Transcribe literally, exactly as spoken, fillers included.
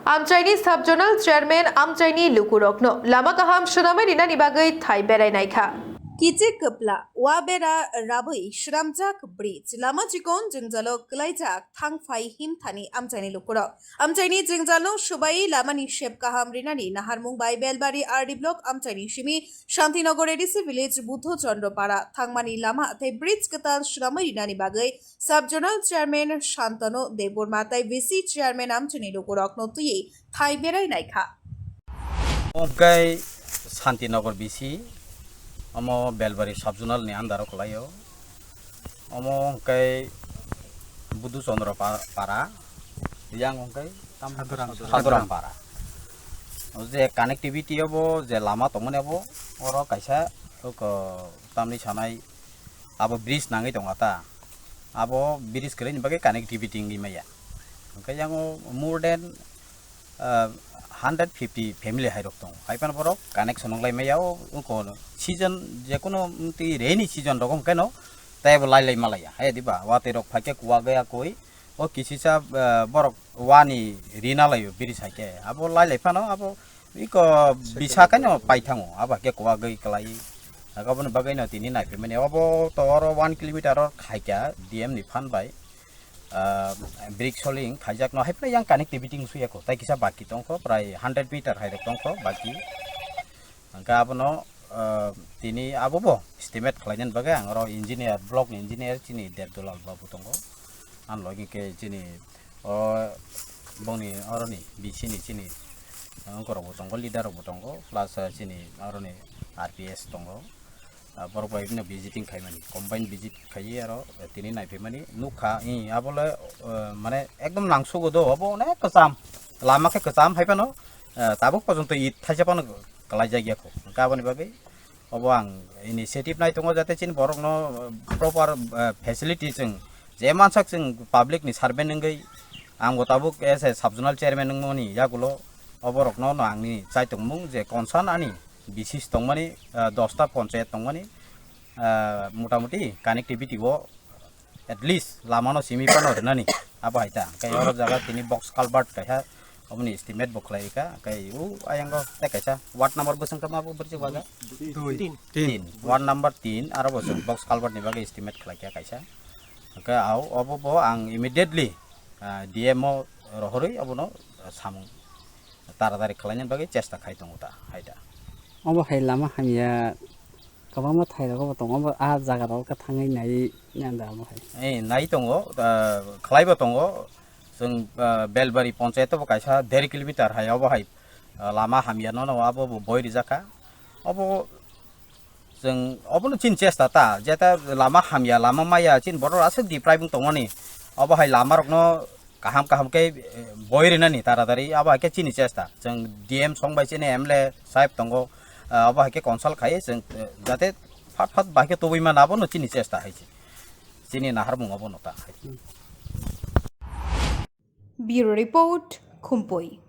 Amchaini Sub Zonal Chairman amchaini lukurokno lama kaham swnamwi rinani bagwi thai berai naikha. Kichik kwpla, wa bera rabwi swnamjak bridge, lama chikon jwngjalo kwlaijak thangphai himthani amchaini lukurok. Amchaini jwngjalno swbai lamani sep kaham rinani naharmung bai Belbari R D block amchaini simi Shantinagar A D C village Buddho Chandra Para thangmani lama tei bridge kwtal swnamwi rinani bagwi Sub Zonal Chairman Shantanu Debbarma tei V C Chairman amchaini lukurokno twiwi thai berai naikha. Omo hwnkhe Shantinagar V C, omo Belbari Sub Zonal ni under o kwlaio. Omo hwnkhe Buddhu Chandra Pa-, Para, yang hwnkhe tam-, Sadhuram. Sadhuram Para. O je connectivity obo je lama tongmani abo, oro kaisa oko tamni sanai abo bridge nangwi tongo ta. Abo bridge kwrwini bagwi connectivity wngwi maya. Hwnkhe yang o more than ah, hundred fifty family hai rok tongo. Hai phano borok connection wng lai maya o, wngkha season, jekunu twi rainy season rok wngkhe no tei bo lai lai malaya. Hai diba, watwi rok phaikhe kuwagwi akoi o kisisa, ah, borok wani rina laio bridge hai khe. Abo lai lai phano abo iko bisa khe no paithango, abo hai khe kuwagwi kwlai. Aboni bagwi no tini naiphimani obo to oro one kilometer o khaikha D M ni phan bai. Ah, brick soling khaijak no, hai phano yang connectivity wng suya ko, tai kisa baki tongkho, prai hundred meter hai rok tongkho baki. Hwnkhe abono, ah, tini abo bo estimate khlainani bagwi ang oro engineer, block ni engineer chini Debdulal babu tongo. Ang logi khe chini o bongni oroni V C ni chini wngkorok bo tongo, leader rok bo tongo, plus, ah, chini oroni R P S tongo. Ah, borok bai bini visiting khaimani, combine visit khaiwi aro tini naiphimani nukha, i, abole, eh, mane ekdom nangsugo do, obo onek kwcham, lama khe kwcham hai phano, eh, tabuk pojonto it thaisa phano kwlaijak ya kho. Hwnkhe aboni bagwi obo ang initiative nai tongo, jate chini borokno, eh, proper, eh, facility chwng je mansak chwng public ni servant wngwi, ang bo tabuk as a sub zonal chairman wngmani yagulo oborokno no angni chaitongmung je concern ani bisis tongmani, ah, dosta ponchayat tongmani, ah, motamuti connectivity o at least lamano simi phano rwnani abo hai ta. Hwnkhe oro jaga tini box culvert kaisa oboni estimate bo khlai kha. Hwnkhe u ayango tei kaisa ward number bwswng khe ma bo bwrwswk baga? Dui. Tin. Tin. Ward number tin aro bo chwng box culvert ni bagwi estimate khlai kha kaisa. Hwnkhe au obo bo ang immediately, ah, D M o rohorwi obono samung taratari khlaina bagwi chesta khai tongo ta, hai ta. Obo hai lama hamya kwbangma thai rogo bo tongo, obo ah jaga rogo khe thangwi nai nanda obo hai. Eh, nai tongo, ah, khlai bo tongo. Chwng, ah, Belbari ponchayat o bo kaisa der kilometer hai obo hai, ah, lama hamya no, no abo bo boi rijak kha. Obo Chwng obono chini chesta ta, jeta lama hamya, lama maya, chini borok aswk deprive wng tongmani. Obo hai lama rokno kaham kaham khe, eh, boi rinani taratari, abo hai khe chini chesta. Chwng D M song bai chini M L A sahib tongo, ah, obo hai khe consult khai, chwng, eh, jate phat phat bai khe tubui mano, abono chini chesta hai se. Chini naharmung obono ta hai. Bureau Report, Khumpui.